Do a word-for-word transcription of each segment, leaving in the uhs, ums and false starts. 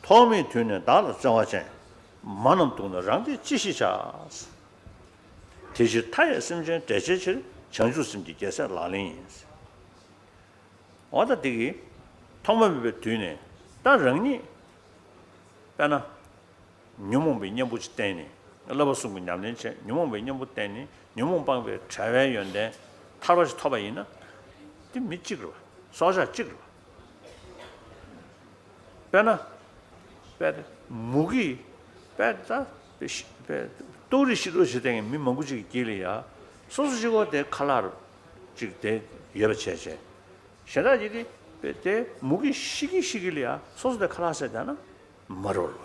ཐོག་མེད་དུས་ནས་བདག་ལ་བརྩེ་བ་ཅན། མ་རྣམས་སྡུག་ན་རང་བདེ་ཅི་ཞིག་བྱ། དེ་ཕྱིར་མཐའ་ཡས་སེམས་ཅན་བསྒྲལ་བྱའི་ཕྱིར། བྱང་ཆུབ་སེམས་ཀྱི་རྒྱལ་སྲས་ལག་ལེན་ཡིན། འོ་ད་འདི་གིས་ཐོག་མ་མེད་པའི་དུས་ནས་ད་རང་ཉིད་དཔེར་ན། ཉོན་མོངས་པའི་གཉེན་པོ་ཅིག་བསྟེན་ནས་བསླབ་པ་གསུམ་གྱི་ཉམས་ལེན་བྱས། ཉོན་མོངས་པའི་གཉེན་པོ་བསྟེན་ནས་ཉོན་མོངས་སྤངས་པའི་བྲལ་བའི་ཡོན་ཏན་ཐར་པ་ཞིག་ཐོབ་པ་ཡིན་ན། དེ་མི་གཅིག་རེད་བ། སྲོག་ཆགས་གཅིག་རེད་བ། དཔེར་ན། དཔེ་མུ་གེ། དཔེ་ད། དཔེ་ཏོག་རིགས་ཤི་རོ་ཞེས་བསྟན་མཁན་མི་མང་པོ་ཅིག་གི་རྗེས་ལ་ཡ། སོ་སོ་གཅིག་པོ་དེ་ཁ་ལག་ཅིག་དེ་ཡོད་པ་བྱས་བྱས། གཞན་དག་ཅིག་དེ་དཔེ་དེ་མུ་གེ་ཤི་གི་ཤི་གི་ལ་ཡ། སོ་སོ་དེ་ཁ་ལག་ཟས་བསྡད་ན། མ་རེད་བ།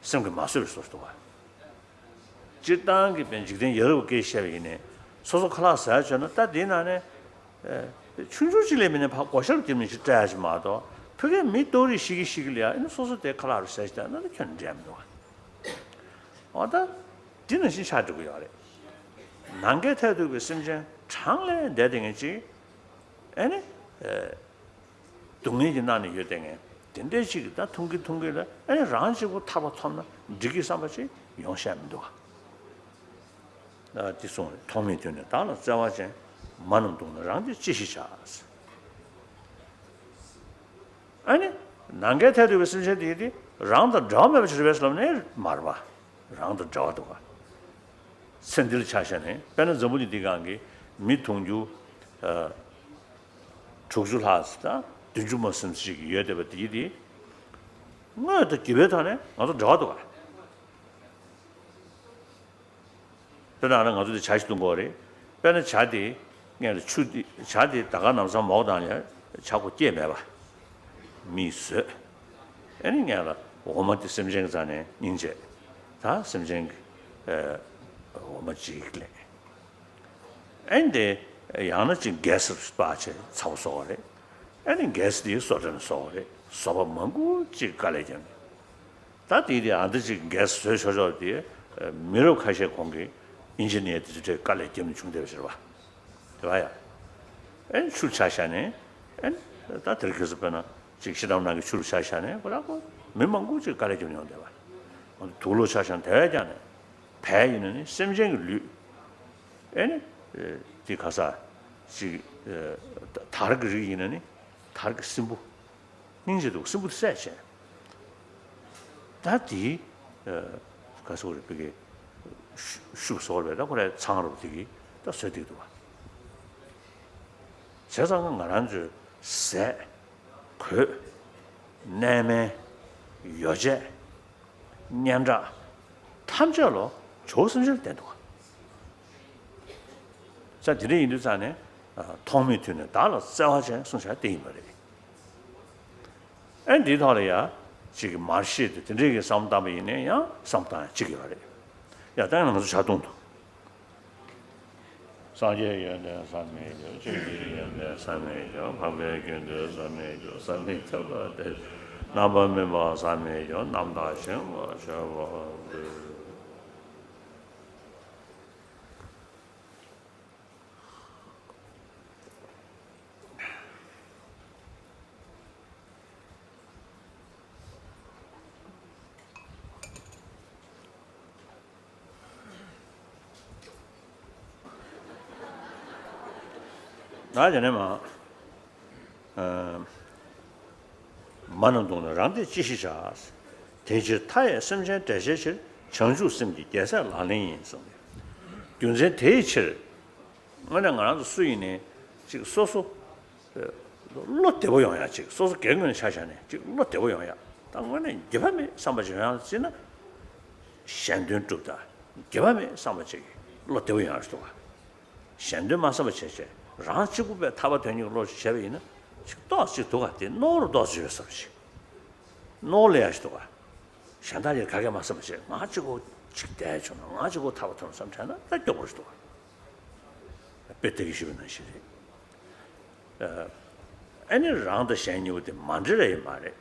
སེམས་ཀྱིས་མ་བཟོད་པའི་བཟོ་འདུག་བ། སྤྱིར་བཏང་གི་བན་འཇིག་རྟེན་ཡ་རབས་སྐད་བཤད་པ་ཡིན་ནའི། སོ་སོ་ཁ་ལག་ཟ་བྱས་ན་ད་དེའི་ནང་ནས། ཨེ། ཆུང་ཆུང་ཅིག་ལས་མིན་ནས་ཕར་བགོ་བཤའ་ལ་བརྒྱབ་ནས་ཅིག་སྤྲད་ཡ་ཅིག་མ་གཏོགས། ཕ་གིའི་མི་ཏོག་རིགས་ཤི་གི་ཤི་གི་ལ་ཡ། ཨ་ནི་སོ་སོ་དེ་ཁ་ལག་རུ་ཟས་ཅིག་བསྡད་ན་ད་ཁྱོན་འགྲིག་མི་འདུག་བ། འོ་ད། འདི་ནང་བཞིན་ཆགས་འགྲོ་གི་ཡོད་རེད། ནམ་མཁའི་མཐས་གཏུགས་པའི་སེམས་ཅན་གྲངས་ལས་འདས་དེ་ངེས་ཅིག་ཨེ་ནི། ཨེ། སྡུག་བསྔལ་གྱིས་མནར་ནས་ཡོད་བསྡད་མཁན་དེ་འདྲའི་ཅིག་ད་མཐོང་གི་མཐོང་གི་ལ། ཨེ་ནི་རང་གཅིག་པུ་ཐར་པ་ཐོབ་ན་འགྲིག་གི་བསམ་པ་ཅིག་ཡོང་ཤེས་མི་འདུག་ག་ཨ། དེ་གསུངས་རེད། ཐོག་མེད་དུས་ནས་བདག་ལ་བརྩེ་བ་ཅན། མ་རྣམས་སྡུག་ན་རང་བདེ་ཅི་ཞིག་བྱ། ཨེ་ནི། ནམ་མཁའི་མཐས་གཏུགས་པའི་སེམས་ཅན་དེ་དེ་རང་དང་འདྲ་བ་མེད་པ་ཅིག་རེད་པས་ལབ་ནས་མ་རེད་པ། རང་དང་འདྲ་བ་འདུག་ག་ཚེ་འདིར་ཆ་བཞག་ནས་དཔེར་ན་འཛམ་བུ་གླིང་འདི་སྒང་གི་མི་དུང་ཕྱུར། ཨ། དྲུག་ཅུ་ལྷག་ཙམ་དང་བདུན་ཅུ་མ་ཟིན་ཙམ་ཞིག་ཡོད་བསྡད་པ་དེ་དེ། དངོས་དང་བརྒྱུད་པའི་ཐོག་ནས་ང་ཚོ་འདྲ་བ་འདུག་ག་དཔེར་ན་ང་ཚོ་འདི་ཇ་ཞིག་བཏུང་གི་ཡོད་རེད། དཔེར་ན་ཇ་དེ་སྔོན་ལ་ཆུ་དེ། ཇ་དེ་ད་ག་ནམ་སང་མོག་བཏང་ཡང་ཇ་ཁོ་སྐྱེས་མེད་པ། མིས་བཟོས། ཨེ་ནི་སྔོན་ལ་འོ་མ་དེ་སེམས་ཅན་གྱི་རྩ་ནས་སྙིང་རྗེ། ད་སེམས་ཅན་གྱི། ཨེ། འོ་མ་ཅིག་ལེན། ཨེ་ནི་དེ་ཡང་ན་ཅིག་གེ་སར་སྤར་བྱས་ཚ་པོ་བཟོ་བ་རེད། ཨེ་ནི་གེ་སར་དེ་བཟོ་གྲྭ་ནས་བཟོ་བ་རེད། བཟོ་པ་མང་པོ་ཅིག་དཀའ་ལས་བརྒྱབ་ནས། ད་དེ་དེ་ཨ་འདི་ཅིག་གེ་སར་བཟོས་ཆོག་ཆོག་དེ་མི་རབས་ཁ་ཤས་གོང་གི་ཨིན་ཇི་ནི་ཡར་དེ་ཚོ་གྲས་དཀའ་ལས་བརྒྱབ་ནས་བྱུང་བསྡད་པ་ཞིག་རེད་བ། དེ་བ་ཡ། ཨེ་ཆུར་ཆ་བཞག་ནས། ཨེ་ད་དེར་གེ་སར་དཔེར་ན་ཅིག་ཤི་དམ་ནང་གི་ཆུར་ཆ་བཞག་ནས་ཁོ་རང་ཁོ་མི་མང་པོ་ཅིག་དཀའ་ལས་བརྒྱབ་ནས་ཡོང་བསྡད་པ། དུག་ལོག་ཆ་བཞག་ནས་དེ་བས་ཀྱང་ནས་བལ་ཡིན་ན་ནི་སེམས་ཅན་གྱི་ལུས། ཨེ་ནི། དེ་ག་ས། ཅིག་དར་གྱི་རིགས་ཡིན་ན་ནི་དར་གྱི་སྲིན་བུ། སྙིང་རྗེ་འདུག་སྲིན་བུ་དེ་བསད་བྱས། ད་དེ། ཨ། ག་ཟེར་དགོས་རེད། ཕ་གི་ཤུ་ཤུགས་བཟོ་བར་བས་ད་ཁོ་རའི་ཚང་རུ་དེ་གི་ད་བཟོས་བསྡད་འདུག་བ། བྱས་ཙང་ང་རང་ཚོའི་ཟས། གོས། གནས་མལ། ཡོ་བྱད། སྙན་གྲགས། ཐམས་ཅད་ལོ་ཇོ་བོ་སེམས་ཅན་ལ་བརྟེན་འདུག་བ། ས་དེ་འདྲ་ཡིན་དུས་ཙང་ནས། ཨ། ཐོག་མེད་དུས་ནས་བདག་ལ་བརྩེ་བ་ཅན་གསུངས་བྱ་དེ་ཡིན་པ་རེད། ཨེ་འདིའི་ཐོག་ལ་ཡ། ཅིག་གི་མར་ཤེས་དུས་དེ་འདྲའི་གི་བསམ་བློ་བཏང་པ་ཡིན་ནའི་ཡང་བསམ་བློ་བཏང་ཡ་གཅིག་ཡོད་རེད། ཡ་ད་ཡང་ང་ཚོ་ཇ་བཏུང་དུ། སངས་རྒྱས་ཡོན་ཏན་བསམ་མི་འགྱུར། ཆོས་ཀྱི་ཡོན་ཏན་བསམ་མི་འགྱུར། འཕགས་པའི་དགེ་འདུན་བསམ་མི་འགྱུར། བསམ་མི་ཁྱབ་པ་སྟེ། རྣམ་པར་སྨིན་པ་བསམ་མི་འགྱུར། རྣམ་དག་ཞིང་པ་མཆོད་པར་འདོད། ང་དེ་ནས་མ། ཨ། མ་རྣམས་སྡུག་ན་རང་བདེ་ཅི་ཞིག་བྱ། དེ་ཕྱིར་མཐའ་ཡས་སེམས་ཅན་བསྒྲལ་བྱའི་ཕྱིར། བྱང་ཆུབ་སེམས་ཀྱི་རྒྱལ་སྲས་ལག་ལེན་ཡིན་གསུངས་ཏེ། རྒྱུ་མཚན་དེའི་ཕྱིར། དངོས་གནས་ང་རང་ཚོ་སུ་ཡིན་ནའི་ཅིག་སོ་སོ། ཨ། བློ་བདེ་པོ་ཡོང་ཡ་ཅིག་སོ་སོ་སྒེར་ངོས་ནས་ཆ་བཞག་ནས་ཅིག་བློ་བདེ་པོ་ཡོང་ཡ། ད་དངོས་གནས་འགྱོད་པ་མེད་བསམ་པ་ཅིག་ཡོང་ཡ་ཟེར་ན། གཞན་དོན་སྒྲུབ་དང་། འགྱོད་པ་མེད་བསམ་པ་ཅིག་བློ་བདེ་པོ་ཡོང་ཡ་ཞིག་འདུག་ག་གཞན་དོན་མ་བསམ་པ་བྱས་བྱས་རང་གཅིག་པུ་པའི་ཐར་པ་དོན་གཉེར་གྱི་བློ་ཞིག་བྱས་པ་ཡིན་ན་ཅིག་ཏོག་ཅིག་འདུག་ག་དེ་རྣོ་རུ་ཏོག་ཅིག་ཡོད་བསམ་ཞིག་རྣོ་ལེ་ཡ་ཞིག་འདུག་ག་གཞན་དག་ཡང་ག་གེ་མ་བསམ་པ་བྱས་ང་གཅིག་པུ་ཅིག་བསྡད་བྱུང་ན་ང་གཅིག་པུ་ཐར་པ་ཐོབ་བསམ་བྱས་ན་ད་སྐྱོ་པོ་ཞིག་འདུག་ག་དཔེ་དེ་གི་ཞུས་པ་ནང་བཞིན་རེད། ཨ། ཨ་ནི་རང་དང་གཞན་གཉིས་པོ་དེ་མ་འདྲེས་ལ་ཡིན་མ་རེད།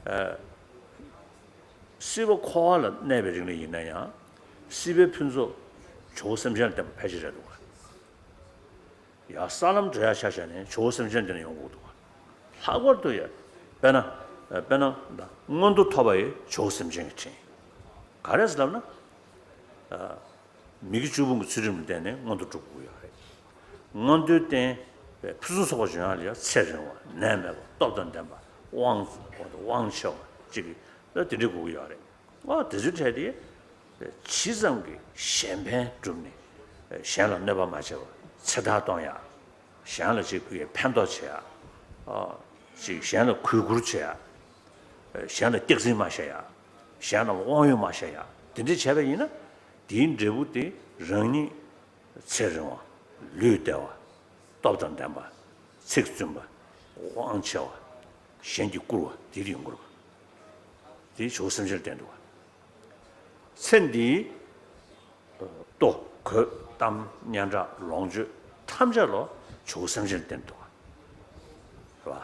ཨ། སྲིད་པ་འཁོར་བ་ལ་གནས་པའི་རིང་ལ་ཡིན་ན་ཡང་། སྲིད་པའི་ཕུན་ཚོགས་ཇོ་བོ་སེམས་ཅན་ལ་བརྟེན་པ་ཕལ་ཆེར་རེད་འདུག་ག་ཡ་ས་ལམ་འགྲོ་ཡ་ཆ་བཞག་ནས་ཇོ་བོ་སེམས་ཅན་དེ་ནས་ཡོང་དགོས་འདུག་ག་ལྷག་པར་དུ་ཡ། དཔེར་ན། དཔེར་ན་མངོན་མཐོ་ཐོབ་པ་ཡི་ཇོ་བོ་སེམས་ཅན་གྱི་དྲིན། ག་རེ་ཟེར་ལབ་ན། མི་དགེ་བཅུ་སྤོང་གི་ཚུལ་ཁྲིམས་ལ་བརྟེན་ནས་མངོན་མཐོ་སྒྲུབ་དགོས་ཡོད་རེད། མངོན་མཐོའི་རྟེན་ཕུན་སུམ་ཚོགས་པ་འབྱུང་ཡག་ལ་ཡང་ཚེ་རིང་བ། ནད་མེད་པ། སྟོབས་དང་ལྡན་པ། དབང་དབང་ཆེ་བ་ཅིག་ལ་དེ་འདྲ་དགོས་ཀྱི་ཡོད་རེད། ཨ་དེ་ཚོའི་གྲས་དེ་ཇི་ཙམ་གྱིས་གཞན་ཕན་བསྒྲུབས་ནས་གཞན་ལ་གནོད་པ་མ་བྱས་པ་ཚེ་ཐར་གཏོང་ཡག་གཞན་ལ་ཅིག་ཕན་ཐོགས་བྱེད་ཡག་ཅིག་གཞན་ལ་གུས་བཀུར་བྱེད་ཡག་གཞན་ལ་སྐྱག་རྫུན་མ་བཤད་ཡག་གཞན་རྣམས་ལ་དབང་ཡོད་མ་བཤད་ཡག་དེ་འདྲ་བྱས་པ་ཡིན་ན། དེའི་འབྲས་བུ་དེ་རང་ཉིད་ཚེ་རིང་བ། ལུས་བདེ་བ། སྟོབས་དང་ལྡན་པ། ཚིག་བཙུན་པ། དབང་ཆེ་བ། གཞན་གྱིས་བཀུར་བ་དེ་ཡོང་གི་རེད་པ། དེ་ཇོ་བོ་སེམས་ཅན་ལ་བརྟེན་འདུག་པ། ཚེ་འདིའི་ལྟོ་གོས་གཏམ་སྙན་གྲགས་ལོངས་སྤྱོད་ཐམས་ཅད་ལོ་ཇོ་བོ་སེམས་ཅན་ལ་བརྟེན་འདུག་པ། རེད་པ།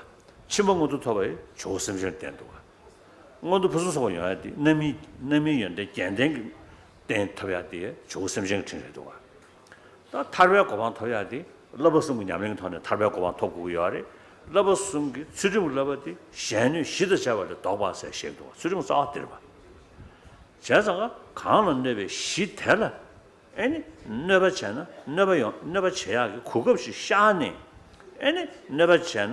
ཕྱི་མ་མངོན་མཐོ་ཐོབ་པ་ཡི་ཇོ་བོ་སེམས་ཅན་ལ་བརྟེན་འདུག་པ། མངོན་མཐོ་ཕུན་སུམ་ཚོགས་པ་ཡོང་ཡག་དེ་རྣམ་སྨིན་རྣམ་སྨིན་ཡོན་ཏན་རྒྱན་ལྡན་གྱི་རྟེན་ཐོབ་ཡག་དེ་ཇོ་བོ་སེམས་ཅན་གྱི་དྲིན་རེད་འདུག་པ། ད་ཐར་པའི་གོ་འཕང་ཐོབ་ཡག་དེ་བསླབ་པ་གསུམ་གྱི་ཉམས་ལེན་གྱི་ཐོག་ནས་ཐར་པའི་གོ་འཕང་ཐོབ་དགོས་ཀྱི་ཡོད་རེད། བསླབ་པ་གསུམ་གྱི་ཚུལ་ཁྲིམས་ཀྱི་བསླབ་པ་དེ་གཞན་གནོད་བཞི་དང་བཅས་པ་ལས་ལྡོག་པ་ཟེར་བཤད་འདུག་ཚུལ་ཁྲིམས་རྩ་བ་དེ་རེད་པ། བྱས་ཙང་གང་ལ་གནོད་པའི་གཞི་དེ་ལ་ཨེ་ནི་གནོད་པ་བྱས་ན་གནོད་པ་ཡོང་གནོད་པ་བྱེད་ཡག་གི་གོ་སྐབས་ཤིག་ཤར་ནས་ཨེ་ནི་གནོད་པ་བྱས་ན་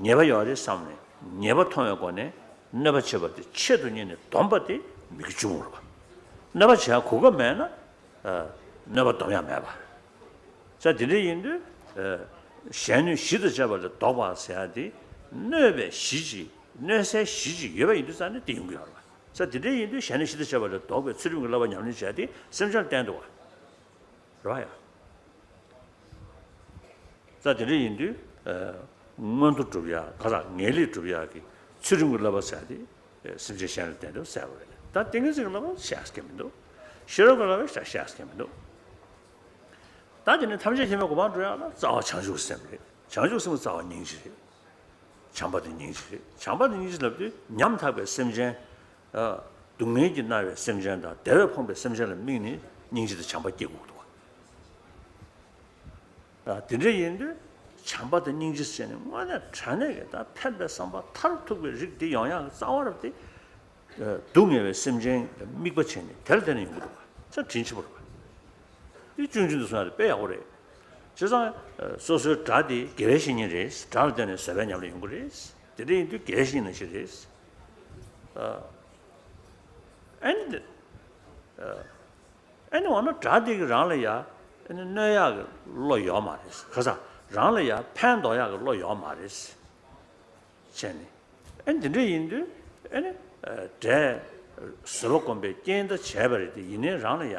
ཉེས་པ་ཡོད་རེད་བསམ་ནས་ཉེས་པ་མཐོང་བའི་སྒོ་ནས་གནོད་པ་བྱེད་པ་དེ་ཆེད་དུ་གཉེར་ནས་སྡོམ་པ་དེ་མི་དགེ་བཅུ་སྤོང་རེད་པ། གནོད་པ་བྱེད་ཡག་གོ་སྐབས་མེད་ན། གནོད་པ་སྡོམ་ཡག་མེད་པ། ས་དེ་འདྲ་ཡིན་དུས། གཞན་གནོད་བཞི་དང་བཅས་པ་ལས་ལྡོག་པ་ཟེར་ཡག་དེ་གནོད་པའི་གཞི་ཅིག་གནོད་སའི་གཞི་ཅིག་ཡོད་པ་ཡིན་དུས་ཙང་ནས་དེ་ཡོང་གི་ཡོད་རེད་པ། ས་དེ་འདྲ་ཡིན་དུས་གཞན་གནོད་བཞི་དང་བཅས་པ་ལས་ལྡོག་པའི་ཚུལ་ཁྲིམས་ཀྱི་བསླབ་པ་ཉམས་ལེན་བྱས་ཏེ་སེམས་ཅན་ལ་བརྟེན་འདུག་པ། རེད་པ་ཡ། ས་དེ་འདྲ་ཡིན་དུས། མངོན་མཐོ་སྒྲུབ་ཡག་ག་ས་ངེས་ལེགས་སྒྲུབ་ཡག་གི་ཚུལ་ཁྲིམས་ཀྱི་བསླབ་པ་ཟེར་ཡག་དེ་སེམས་ཅན་གཞན་ལ་བརྟེན་འདུག་ཟེར་བ་རེད། ད་ཏིང་ངེ་འཛིན་གྱི་བསླབ་པ་བཤད་ས་གང་ཡང་མི་འདུག་ཤེས་རབ་ཀྱི་བསླབ་པ་བཤད་ས་གང་ཡང་མི་འདུག་ད་དེ་ནས་ཐམས་ཅད་མཁྱེན་པའི་གོ་འཕང་སྒྲུབ་ཡག་ལ་རྩ་བ་བྱང་ཆུབ་སེམས་རེད། བྱང་ཆུབ་སེམས་ཀྱི་རྩ་བ་སྙིང་རྗེ་རེད། བྱམས་པ་དང་སྙིང་རྗེ་རེད། བྱམས་པ་དང་སྙིང་རྗེ་ལབ་དུས་ཉམ་ཐག་པའི་སེམས་ཅན། སྡུག་བསྔལ་གྱིས་མནར་བའི་སེམས་ཅན་དང་བདེ་བས་ཕོངས་པའི་སེམས་ཅན་ལ་དམིགས་ནས་སྙིང་རྗེ་དང་བྱམས་པ་སྐྱེ་དགོས་འདུག་པ། དེ་འདྲ་ཡིན་དུས་བྱམས་པ་དང་སྙིང་རྗེ་ཟེར་ནས་དངོས་གནས་དྲང་གནས་ཀྱི་ད་ཕན་པའི་བསམ་པ་མཐར་ཐུག་པའི་རིགས་དེ་ཡོང་ཡག་གི་རྩ་བ་རབ་དེ། སྡུག་བསྔལ་བའི་སེམས་ཅན་ལ་དམིགས་པ་བྱས་ནས་དེ་ལ་བརྟེན་ནས་ཡོང་གི་འདུག་པ། ཚ་དྲིན་ཆེན་པོ་རེད་པ། འདི་ཆུང་ཆུང་དུ་སོང་ཡག་དེ་དཔེ་ཡག་པོ་རེད། བྱས་ཙང་། སོ་སོའི་དགྲ་དེ་དགེ་བའི་བཤེས་གཉེན་རེད། དགྲ་ལ་བརྟེན་ནས་བཟོད་པའི་ཉམས་ལེན་ཡོང་གི་རེད། དེ་འདྲ་ཡིན་དུས་དགེ་བའི་བཤེས་གཉེན་ནང་བཞིན་རེད། ཨ་ནི། ཨ་ནི་འོ་ན་དགྲ་དེ་གིས་རང་ལ་ཡ། ཨ་ནི་གནོད་ཡག་གི་བློ་ཡོད་མ་རེད། ག་ས་རང་ལ་ཡ་ཕན་འདོགས་ཡག་གི་བློ་ཡོད་མ་རེད། བྱས་ནས། ཨ་ནི་དེ་འདྲ་ཡིན་དུས། ཨ་ནི། དགྲས་བཟོད་པ་སྒོམ་པའི་རྐྱེན་ད་བྱས་པ་རེད་དེ་ཡིན་ནའི་རང་ལ་ཡ།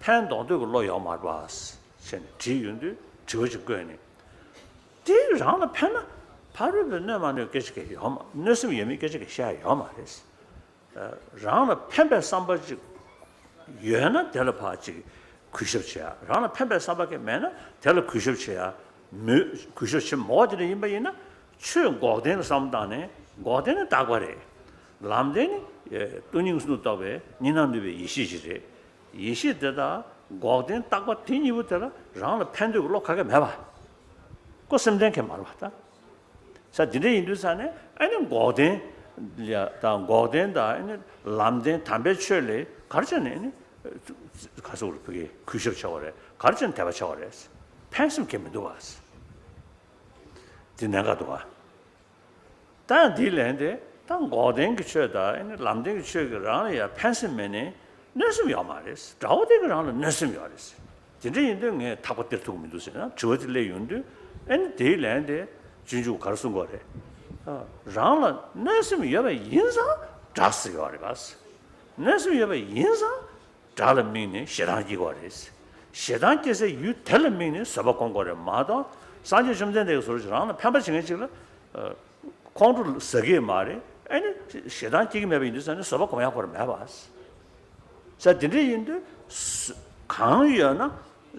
ཕན་འདོགས་འདོད་ཀྱི་བློ་ཡོད་མ་རེད་པ། བྱས་ནས་དྲིས་ཡོང་དུས་དྲི་བ་ཅིག་བཀོད་ནས། དེ་རང་ལ་ཕན་ན་ཕ་རོལ་པོས་གནོད་མ་གནོད་སྐད་ཆ་གང་ཡང་ཡོད་མ་གནོད་སེམས་ཡོད་མེད་སྐད་ཆ་གང་ཡང་བཤད་ཡ་ཡོད་མ་རེད། རང་ལ་ཕན་པའི་བསམ་པ་ཅིག་ཡོད་ན་དེ་ལ་ཕར་ཅིག་གུས་ཞབས་བྱེད་ཡ། རང་ལ་ཕན་པའི་བསམ་པ་གང་མེད་ན་དེ་ལ་གུས་ཞབས་བྱེད་ཡ། མོས་གུས་ཞབས་བྱེད་མོས་དེ་འདྲ་ཡིན་པ་ཡིན་ན་ཆོས་འགོག་བདེན་ལ་བསམ་བཏང་ནས་འགོག་བདེན་ནི་རྟག་པ་རེད། ལམ་བདེན་ནི་སྟོང་ཉིད་ཀུན་ཏུ་རྟོག་པའི་གཉིས་སྣང་ནུབ་པའི་ཡེ་ཤེས་ཤིག་རེད། ཡེ་ཤེས་དེ་དག་འགོག་བདེན་རྟག་པ་དེ་གཉིས་པོ་དེ་ལ་རང་ལ་ཕན་འདོད་ཀྱི་བློ་ག་གེ་མེད་པ། ཁོ་སེམས་ལྡན་གང་ཡང་མ་རེད་པ་ད། ས་དེ་འདྲ་ཡིན་དུས་ས་ནས་ཨ་ནི་འགོག་བདེན་ལ་དང་འགོག་བདེན་དང་ཨ་ནི་ལམ་བདེན་དམ་པའི་ཆོས་ལས་ག་རེ་བྱས་ནས་ཨ་ནི་ག་ཟེར་དགོས་རེད། ཕ་གིའི་གུས་ཞབས་བྱ་བ་རེད། ག་རེ་བྱས་ནས་དད་པ་བྱ་བ་རེད། ཕན་སེམས་གང་ཡང་མི་འདུག་པ། དེ་གནད་འགག་འདུག་པ། ད་ཡང་དེའི་ལན་དེ་ད་འགོག་བདེན་གྱི་ཆོས་དང་ཨ་ནི་ལམ་བདེན་གྱི་ཆོས་ཀྱིས་རང་ལ་ཡང་ཕན་སེམས་མེད་ནའི་གནོད་སེམས་ཡོད་མ་རེད། དགྲ་བོ་དེ་གིས་རང་ལ་གནོད་སེམས་ཡོད་རེད། དེ་འདྲ་ཡིན་དུས་ངས་ཐག་པ་སྟེར་ཐུབ་ཀྱི་མི་འདུག་ཟེར་ན་དྲི་བ་དེ་སླེབས་ཡོང་དུས་ཨ་ནི་དེའི་ལན་དེ་སྤྱོད་འཇུག་ག་རེ་གསུང་གི་ཡོད་རེད། རང་ལ་གནོད་སེམས་ཡོད་པ་ཡིན་ཙང་དགྲ་ཟེར་གྱི་ཡོད་རེད་པ། གནོད་སེམས་ཡོད་པ་ཡིན་ཙང་དགྲ་ལ་དམིགས་ནས་ཞེ་སྡང་སྐྱེ་གི་རེད། ཞེ་སྡང་སྐྱེ་སའི་ཡུལ་དེ་ལ་དམིགས་ནས་བཟོད་པ་སྒོམ་དགོས་རེད་མ་གཏོགས་སངས་རྒྱས་བཅོམ་ལྡན་འདས་ཀྱིས་ཟེར་བ་ཞིག་རང་ལ་ཕན་པ་བྱེད་མཁན་ཅིག་ལ། ཁོང་ཁྲོ་ཟ་གི་མ་རེད། ཨ་ནི་ཞེ་སྡང་སྐྱེ་གི་མེད་པ་ཡིན་དུས་ཙང་ནི་བཟོད་པ་སྒོམ་ཡག་ཁོ་རང་མེད་པ། ས་དེ་འདྲ་ཡིན་དུས་གང་ཡོད་ན་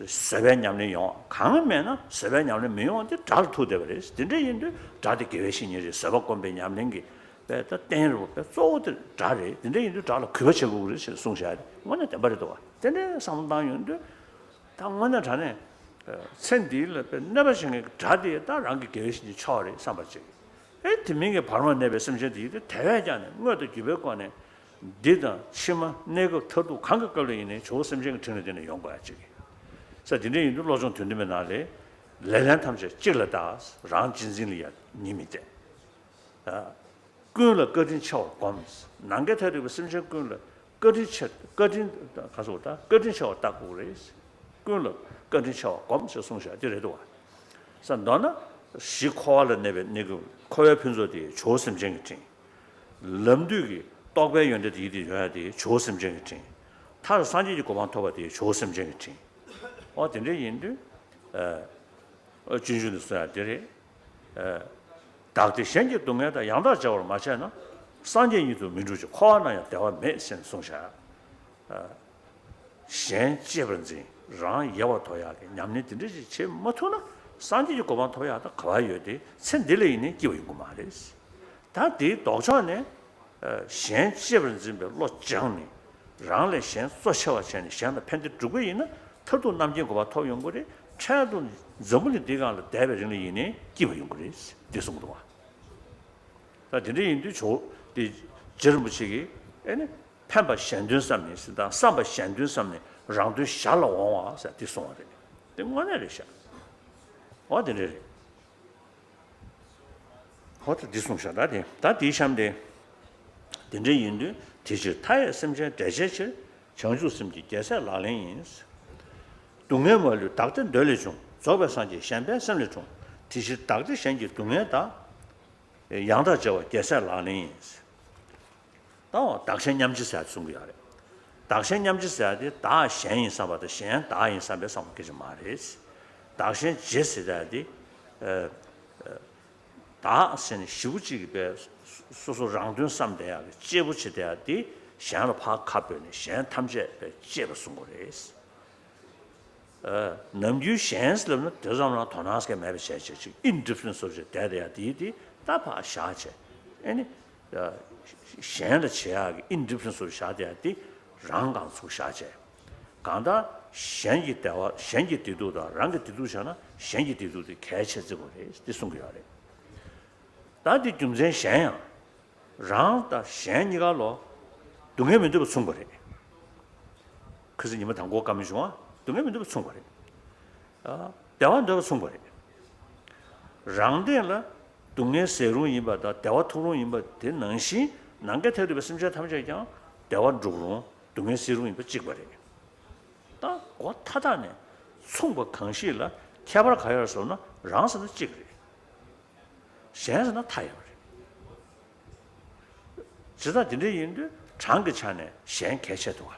བཟོད་པའི་ཉམས་ལེན་ཡོང་། གང་མེད་ན་བཟོད་པའི་ཉམས་ལེན་མི་ཡོང་བ་དེ་དགྲ་ལ་ཐུག་བསྡད་པ་རེད། དེ་འདྲ་ཡིན་དུས་དགྲ་དེ་དགེ་བའི་བཤེས་གཉེན་རེད། བཟོད་པ་སྒོམ་པའི་ཉམས་ལེན་གྱི་དཔེ་ད་རྟེན་རེད་པ། དཔེ་གཙོ་བོ་དེ་དགྲ་རེད། དེ་འདྲ་ཡིན་དུས་དགྲ་ལ་གུས་པ་བྱེད་དགོས་ཀྱི་རེད་ཅེས་གསུངས་བཞག་རེད། དངོས་གནས་བདེན་པ་རེད་འདུག་པ། དེ་འདྲའི་བསམ་བློ་བཏང་ཡོང་དུས་ད་དངོས་གནས་དྲང་གནས་ཚེ་འདིའི་ལ་དཔེ་གནོད་པ་བྱེད་མཁན་གྱི་དགྲ་དེ་ད་རང་གི་དགེ་བའི་བཤེས་གཉེན་མཆོག་རེད་བསམ་པ་ཅིག་ཨེ་དེ་མིན་གྱི་བར་མ་གནས་པའི་སེམས་ཅན་དེ་ཡིན་དུས་དེ་བས་ཀྱང་ནས་དངོས་དང་བརྒྱུད་པའི་སྒོ་ནས་འདི་དང་ཕྱི་མ་གནས་སྐབས་མཐར་ཐུག་གང་གི་སྐབས་ལ་ཡིན་ནའི་ཇོ་བོ་སེམས་ཅན་གྱི་དྲིན་ལ་བརྟེན་ནས་ཡོང་དགོས་ཡ་གཅིག་གི་ས། དེ་འདྲ་ཡིན་དུས་བློ་སྦྱོང་དོན་བདུན་པའི་ནང་ལས། ལེ་ལན་ཐམས་ཅད་གཅིག་ལ་བདག་རང་གཅེས་འཛིན་ལ་ཡང་ཉིད་མི་བརྟེན། ཀུན་ལ་བཀའ་དྲིན་ཆེ་བར་བསྒོམ། ནམ་མཁའི་མཐས་གཏུགས་པའི་སེམས་ཅན་ཀུན་ལ་བཀའ་དྲིན་ཆེ། བཀའ་དྲིན་ག་སོགས་ད་བཀའ་དྲིན་ཆེ་བར་བལྟ་དགོས་རེད། ཀུན་ལ་བཀའ་དྲིན་ཆེ་བར་བསྒོམ་ཞེས་གསུངས་བཞག་དེ་རེད་འདུག་བ། ས་མདོར་ན། གཞི་འཁོར་བ་ལ་གནས་པའི་གནས་སྐབས་འཁོར་བའི་ཕུན་ཚོགས་དེ་ཇོ་བོ་སེམས་ཅན་གྱི་དྲིན། ལམ་དུས་ཀྱི་རྟོགས་པའི་ཡོན་ཏན་དེ་ཡིད་དུ་འོང་ཡ་དེ་ཇོ་བོ་སེམས་ཅན་གྱི་དྲིན། མཐར་སངས་རྒྱས་ཀྱི་གོ་འཕང་ཐོབ་པ་དེ་ཇོ་བོ་སེམས་ཅན་གྱི་དྲིན། འོ་དེ་འདྲ་ཡིན་དུས། ཨ། སྤྱོད་འཇུག་ནས་གསུངས་ཡ་དེ་རེད། ཨ། བདག་བདེ་གཞན་གྱི་སྡུག་བསྔལ་དང་། ཡང་དག་བརྗེ་བར་མ་བྱས་ན། སངས་རྒྱས་ཉིད་དུ་མི་འགྲུབ་ཅིང་། འཁོར་བ་ན་ཡང་བདེ་བ་མེད་ཟེར་ནས་གསུངས་བཞག། ཨ། གཞན་གཅེས་པར་འཛིན། རང་ཡལ་བར་དོར་ཡག་གི་ཉམས་ལེན་དེ་འདྲ་ཞིག་བྱེད་མ་ཐུབ་ན། སངས་རྒྱས་ཀྱི་གོ་འཕང་ཐོབ་ཡག་ད་ག་བ་ཡོད་དེ། ཚེ་འདི་ལ་ཡིན་ནའི་སྐྱིད་པ་ཡོང་གི་མ་རེད། ད་དེའི་ལྡོག་ཕྱོགས་ནས། ཨ། གཞན་གཅེས་པར་འཛིན་པའི་བློ་སྦྱངས་ནས། རང་ལས་གཞན་གཙོ་ཆེ་བ་བྱས་ནས་གཞན་ལ་ཕན་བདེ་སྒྲུབ་ཀྱི་ཡིན་ན། མཐར་ཐུག་རྣམ་མཁྱེན་གོ་འཕང་ཐོབ་ཡོང་གི་རེད། འཕྲལ་དུ་འཛམ་བུ་གླིང་འདིའི་སྒང་ལ་བསྡད་པའི་རིང་ལ་ཡིན་ནའི་སྐྱིད་པ་ཡོང་གི་རེད། འདི་གསུངས་འདུག་བ། ད་དེ་འདྲ་ཡིན་དུས་ཇོ་བོ་དེ་རྗེ་རིན་པོ་ཆེ་གིས་ཨེ་ནི། ཕན་པ་གཞན་དོན་བསམས་ནས་ཟེར་དང་། བསམ་པ་གཞན་དོན་བསམས་ནས་རང་དོན་གཞན་ལ་འོང་བ་ཟེར་དེ་གསུངས་པ་རེད། དེ་དངོས་གནས་རེད་ཤག། འོ་དེ་འདྲ་རེད། འོ་ད་འདི་གསུངས་ཤག། ད་དེ་ད་དེའི་གཤམ་དེ། དེ་འདྲ་ཡིན་དུས་དེ་ཕྱིར་མཐའ་ཡས་སེམས་ཅན་བསྒྲལ་བྱའི་ཕྱིར། བྱང་ཆུབ་སེམས་ཀྱི་རྒྱལ་སྲས་ལག་ལེན་ཡིན། སྡུག་བསྔལ་མ་ལུས་བདག་བདེ་འདོད་ལས་བྱུང་། རྫོགས་པའི་སངས་རྒྱས་གཞན་ཕན་སེམས་ལས་འཁྲུངས། དེ་ཕྱིར་བདག་བདེ་གཞན་གྱི་སྡུག་བསྔལ་དང་། ཡང་དག་བརྗེ་བ་རྒྱལ་སྲས་ལག་ལེན་ཡིན། ད་འོ་བདག་གཞན་མཉམ་བརྗེ་ཟེར་ཡ་གསུང་གི་ཡོད་རེད། བདག་གཞན་མཉམ་བརྗེ་ཟེར་ཡ་དེ་བདག་གཞན་ཡིན་བསམ་པ་དང་གཞན་བདག་ཡིན་བསམ་པའི་བསམ་བློ་སྐད་ཆ་མ་རེད། བདག་གཞན་བརྗེ་ཟེར་ཡ་དེ། ཨ། ཨ། བདག་ཟེར་ནས་གཞི་པོ་གཅིག་གི་པའི་སོ་སོ་རང་དོན་བསམ་བསྡད་ཡ་གི་གཅེས་པོ་བྱེད་བསྡད་ཡ་དེ་གཞན་ལ་ཕར་ཁ་བོས་ནས་གཞན་ཐམས་ཅད་པའི་གཅེས་པ་གསུང་གི་རེད། ཨ། ནམ་རྒྱུན་གཞན་ཟེར་ལབ་ན་དེ་ཙམ་ལ་དོ་སྣང་སྐད་མེད་པ་བྱས་བྱས་ཅིག་ཨིན་ཌི་ཕ་རེན་སི་བཟོ་བྱས་བསྡད་བསྡད་ཡ་དེ་དེ་ད་ཕར་བཞག་བྱས། ཨེ་ནི། ཨ། གཞན་ལ་བྱེད་ཡག་གི་ཨིན་ཌི་ཕ་རེན་སི་བཟོ་བཞག་བསྡད་ཡ་དེ་རང་གང་ཚུགས་བཞག་བྱས། གང་ལྟར་གཞན་གྱི་བདེ་བ། གཞན་གྱི་བདེ་སྡུག་དང་རང་གི་བདེ་སྡུག་བྱས་ན་གཞན་གྱི་བདེ་སྡུག་དེ་གལ་ཆེ་བརྩི་དགོས་རེད་དེ་གསུང་གི་ཡོད་རེད། ད་དེ་རྒྱུ་མཚན་གཞན་ཡང་། རང་དང་གཞན་གཉིས་ཀ་ལོ། སྡུག་བསྔལ་མི་འདོད་པ་མཚུངས་པ་རེད། ཁ་སང་ཉི་མ་དང་པོ་བཀའ་མོལ་བྱུང་བ། སྡུག་བསྔལ་མི་འདོད་པ་མཚུངས་པ་རེད། ཨ། བདེ་བ་འདོད་པ་མཚུངས་པ་རེད། རང་སྟེང་ལ་སྡུག་བསྔལ་ཟད་རུང་ཡིན་པ་དང་བདེ་བ་ཐོབ་རུང་ཡིན་པ་དེ་ནང་བཞིན། ནམ་མཁའི་མཐས་གཏུགས་པའི་སེམས་ཅན་ཐམས་ཅད་ཀྱང་བདེ་བ་འགྲུབ་རུང་སྡུག་བསྔལ་སེལ་རུང་ཡིན་པ་གཅིག་པ་རེད། ད་སྒོ་མཐའ་དག་ནས་མཚུངས་པ་གང་ཞིག་ལ་ཁྱད་པར་ག་ཡོད་ཟེར་ན། རང་ཟེར་ན་གཅིག་རེད། གཞན་ཟེར་ན་མཐའ་ཡས་པ་རེད། བྱས་ཙང་དེ་འདྲ་ཡིན་དུས་གྲངས་ཀྱི་ཆ་ནས་གཞན་གལ་ཆེ་འདུག་ག་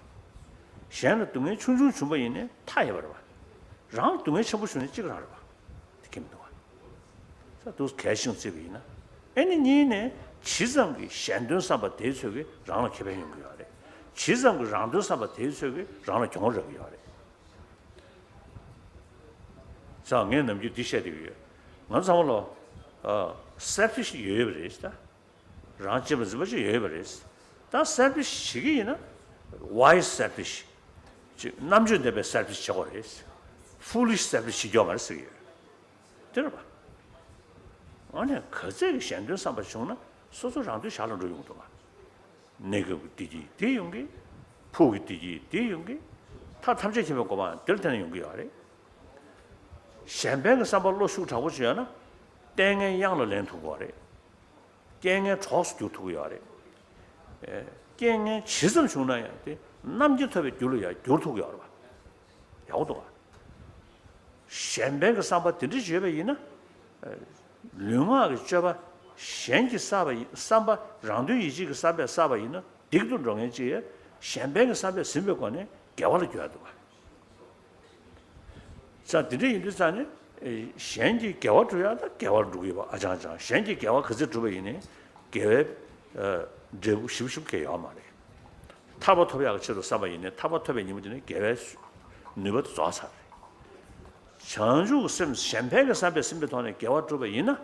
གཞན་ལ་སྡུག་བསྔལ་ཆུང་ཆུང་བྱུང་བ་ཡིན་ནའི་མཐའ་ཡས་པ་རེད་པ། རང་ལ་སྡུག་བསྔལ་ཆེན་པོ་བྱུང་ནའི་གཅིག་རང་རེད་པ། དེ་ཁྱད་མི་འདུག་ག་ས་འདུག་གལ་ཆེན་བརྩིས་པ་ཡིན་ན། ཨེ་ནི་གཉིས་ནས་ཇི་ཙམ་གྱིས་གཞན་དོན་བསམ་པ་དེའི་ཚོད་ཀྱིས་རང་ལ་ཁེ་ཕན་ཡོང་གི་ཡོད་རེད། ཇི་ཙམ་གྱིས་རང་དོན་བསམ་པ་དེའི་ཚོད་ཀྱིས་རང་ལ་གྱོང་རག་གི་ཡོད་རེད། ས་ངས་ནམ་རྒྱུན་འདི་བཤད་བསྡད་ཀྱི་ཡོད། ང་ཚང་མ་ལ། ཨ། སེལ་ཕིཤ་ཡོད་ཡོད་པ་རེད་ད། རང་གཅེས་པར་འཛིན་པ་ཅིག་ཡོད་ཡོད་པ་རེད། ད་སེལ་ཕིཤ་བྱེད་ཀྱི་ཡིན་ན། ཝའི་སི་སེལ་ཕིཤ། ཅིག་རྣམ་དཔྱོད་ལྡན་པའི་སེལ་ཕིཤ་བྱེད་དགོས་རེད། ཕུ་ལིཤ་སེལ་ཕིཤ་བྱེད་རྒྱུ་མ་རེད་ཟེར་གྱི་ཡོད། དེ་རེད་པ། འོ་ན་ག་ཚད་ཀྱི་གཞན་དོན་བསམ་པ་བྱུང་ན་སོ་སོ་རང་དོན་ཞར་ལ་འགྲོ་ཡོང་གི་འདུག་ག་གནས་སྐབས་ཀྱི་བདེ་སྐྱིད་དེ་ཡོང་གི། ཕུགས་ཀྱི་བདེ་སྐྱིད་དེ་ཡོང་གི། མཐར་ཐམས་ཅད་མཁྱེན་པའི་གོ་འཕང་དེར་བརྟེན་ནས་ཡོང་གི་ཡོད་རེད། གཞན་ཕན་གྱི་བསམ་པ་བློ་ཤུགས་དྲག་པོ་ཅིག་ཡོད་ན། ལྟས་ངན་གཡང་ལ་ལེན་ཐུབ་ཀྱི་ཡོད་རེད། རྐྱེན་ངན་གྲོགས་སུ་འགྱུར་ཐུབ་ཀྱི་ཡོད་རེད། ཨེ། རྐྱེན་ངན་ཇི་ཙམ་བྱུང་ན་ཡང་དེ་རྣམ་མཁྱེན་ཐོབ་པའི་རྒྱུ་ལ་ཡང་འགྱུར་ཐུབ་ཀྱི་ཡོད་རེད་པ། ཡག་པོ་འདུག་ག་གཞན་ཕན་གྱི་བསམ་པ་དེ་འདྲ་ཞིག་ཡོད་པ་ཡིན་ན། ཨ། ལུས་ངག་གི་སྤྱོད་པ་གཞན་གྱིས་བསགས་པ་ཡིན། བསམ་པ་རང་དོན་ཡིད་བྱེད་ཀྱི་བསམ་པས་བསགས་པ་ཡིན་ན་སྡིག་ཏུ་འགྲོ་མཁན་ཅིག་ཡང་གཞན་ཕན་གྱི་བསམ་པས་ཟིན་པའི་སྒོ་ནས་དགེ་བ་ལ་འགྱུར་ཡ་འདུག་ག་ས་དེ་འདྲ་ཡིན་དུས་ཙང་ནས། ཨེ། གཞན་གྱི་དགེ་བ་སྒྲུབ་ཡ་ད་དགེ་བ་སྒྲུབ་ཀྱི་ཡོད་པ་ཨ་ཅང་ཅང་། གཞན་གྱི་དགེ་བ་ག་ཚོད་སྒྲུབ་པ་ཡིན་ནའི་དགེ་བའི། ཨ། འབྲས་བུ་ཞིབ་ཞིབ་གས་ཡོད་མ་རེད། ཐར་པ་ཐོབ་ཡག་གི་ཆེད་དུ་བསམ་པ་ཡིན་ནའི་ཐར་པ་ཐོབ་པའི་ཉིན་མོ་དེ་ནས་དགེ་བའི་ནུས་པ་དེ་རྫོགས་ཚར་རེད། བྱང་ཆུབ་ཀྱི་སེམས་གཞན་ཕན་གྱི་བསམ་པས་ཟིན་པའི་ཐོག་ནས་དགེ་བ་སྒྲུབ་པ་ཡིན་ན།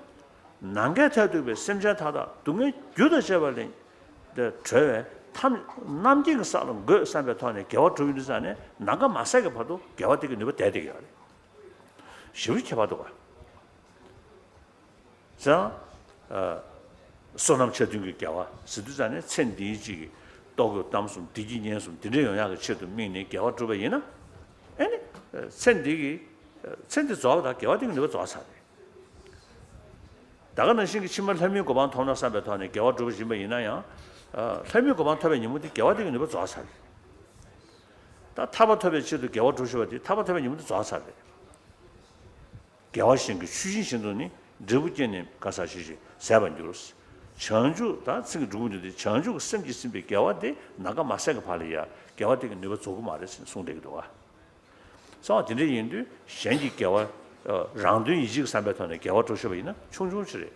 ནམ་མཁའི་མཐས་གཏུགས་པའི་སེམས་ཅན་མཐའ་དག་སྡུག་བསྔལ་རྒྱུ་དང་བཅས་པ་ལས་གྲོལ་བའི་ཐམས། རྣམ་མཁྱེན་གྱི་ས་ལ་འགོད་བསམ་པའི་ཐོག་ནས་དགེ་བ་སྒྲུབ་ཡོང་དུས་ཙང་ནས་ནམ་མཁའ་མ་ཟད་ཀྱི་བར་དུ་དགེ་བ་དེ་གི་ནུས་པ་ལྡན་བསྡད་ཀྱི་ཡོད་རེད། ཞེ་པོ་ཁྱད་པར་འདུག་ག་ཙང་། ཨ། བསོད་ནམས་ཆ་མཐུན་གྱི་དགེ་བ་ཟེར་དུས་ཙང་ནས་ཚེ་འདིའི་གཅིག་གི་ལྟོ་གོས་གཏམ་གསུམ་བདེ་སྐྱིད་ཉེན་གསུམ་དེ་འདྲ་ཡོང་ཡག་གི་ཆེད་དུ་དམིགས་ནས་དགེ་བ་བསྒྲུབས་པ་ཡིན་ན། ཨེ་ནི། ཚེ་འདི་གི་ཚེ་འདི་རྫོགས་པ་དང་དགེ་བ་དེ་གི་ནུས་པ་རྫོགས་ཚར་རེད། ད་ག་ནང་བཞིན་གྱི་ཕྱི་མ་ལྷ་མིའི་གོ་འཕང་ཐོབ་ན་བསམ་པའི་ཐོག་ནས་དགེ་བ་སྒྲུབ་པ་ཡིན་པ་ཡིན་ན་ཡང་། ལྷ་མིའི་གོ་འཕང་ཐོབ་པའི་ཉིན་མོ་དེ་དགེ་བ་དེ་གི་ནུས་པ་རྫོགས་ཚར་རེད། ད་ཐར་པ་ཐོབ་པའི་ཆེད་དུ་དགེ་བ་སྒྲུབ་ཞུ་བ་དེ་ཐར་པ་ཐོབ་པའི་ཉིན་མོ་དེ་རྫོགས་ཚར་རེད། དགེ་བ་གཞན་གྱི་ཆུ་ཤིང་བཞིན་དུ་ནི། འབྲས་བུ་སྐྱེས་ནས་ག་ས་ཞེས་བྱའི་ཟད་པར་འགྱུར། བྱང་ཆུབ་དང་ཚིག་གི་འབྲས་བུ་འདི་དེ་བྱང་ཆུབ་ཀྱི་སེམས་ཀྱིས་ཟིན་པའི་དགེ་བ་དེ་ནམ་མཁའ་མ་ཟད་ཀྱི་བར་ལ་ཡང་དགེ་བ་དེ་གི་ནུས་པ་རྫོགས་ཀྱི་མ་རེད་ཟེར་ནས་གསུངས་བསྡད་ཀྱི་འདུག་ག། གསང་བ་དེ་འདྲ་ཡིན་དུས་གཞན་གྱི་དགེ་བ། རང་དོན་ཡིད་བྱེད་ཀྱི་བསམ་པའི་ཐོག་ནས་དགེ་བ་སྒྲུབ་ཤེས་པ་ཡིན་ན་ཆུང་ཆུང་ཞིག་རེད།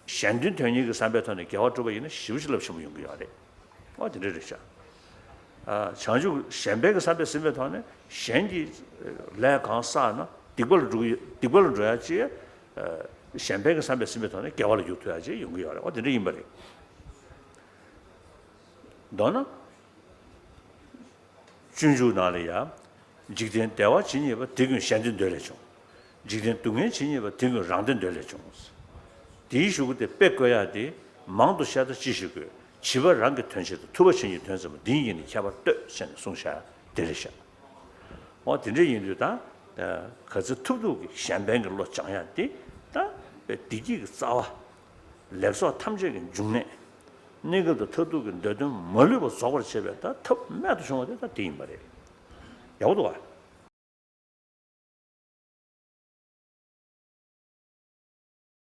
གཞན་དོན་དོན་གཉེར་གྱི་བསམ་པའི་ཐོག་ནས་དགེ་བ་སྒྲུབ་པ་ཡིན་ན་ཞེ་པོ་ཅིག་རླབས་ཆེན་པོ་ཡོང་གི་ཡོད་རེད། ཨོ་དེ་འདྲ་རེད་ཤག། བྱང་ཆུབ་གཞན་ཕན་གྱི་བསམ་པས་ཟིན་པའི་ཐོག་ནས་གཞན་གྱི་ལས་གང་བསགས་ན་སྡིག་པ་ལ་འགྲོ་གི་ཡོད། སྡིག་པ་ལ་འགྲོ་ཡ་ཅིག། གཞན་ཕན་གྱི་བསམ་པས་ཟིན་པའི་ཐོག་ནས་དགེ་བ་ལ་འགྱུར་ཐུབ་ཡ་ཅིག་ཡོང་གི་ཡོད་རེད། ཨོ་དེ་འདྲ་ཡིན་པ་རེད། མདོར་ན། སྤྱོད་འཇུག་ནང་ལ་ཡང་། འཇིག་རྟེན་བདེ་བ་ཇི་སྙེད་པ་དེ་ཀུན་གཞན་དོན་འདོད་ལས་བྱུང་། འཇིག་རྟེན་སྡུག་བསྔལ་ཇི་སྙེད་པ་དེ་ཀུན་རང་དོན་འདོད་ལས་བྱུང་། དེའི་གཞུག་གུ་དེ་དཔེ་བཀོད་ཡག་དེ། མང་དུ་བཤད་ད་ཅི་ཞིག་དགོས། བྱིས་པ་རང་གི་དོན་ཆེད་དུ་ཐུབ་པ་ཆོས་ཉིད་དོན་ཟབ་མོ་འདི་ཉིད་ཀྱི་ནི་ཁྱད་པར་ལྟོས་ཟེར་ནས་གསུངས་བཞག་དེ་རེད་ཤག། འོ་དེ་འདྲ་ཡིན་དུས་ད། ག་ཚོད་ཐུབ་ཐུབ་ཀྱི་གཞན་ཕན་གྱི་བློ་སྦྱང་ཡག་དེ། ད། བདེ་སྐྱིད་ཀྱི་རྩ་བ། ལེགས་ཚོགས་ཐམས་ཅད་ཀྱི་འབྱུང་གནས། གནས་སྐབས་དང་མཐར་ཐུག་གི་འདོད་དོན་མ་ལུས་པ་རྫོགས་པར་བྱེད་པའི་ད་ཐབས་རྨད་དུ་བྱུང་བ་དེ་ད་དེ་ཡིན་པ་རེད། ཡག་པོ་འདུག་ག།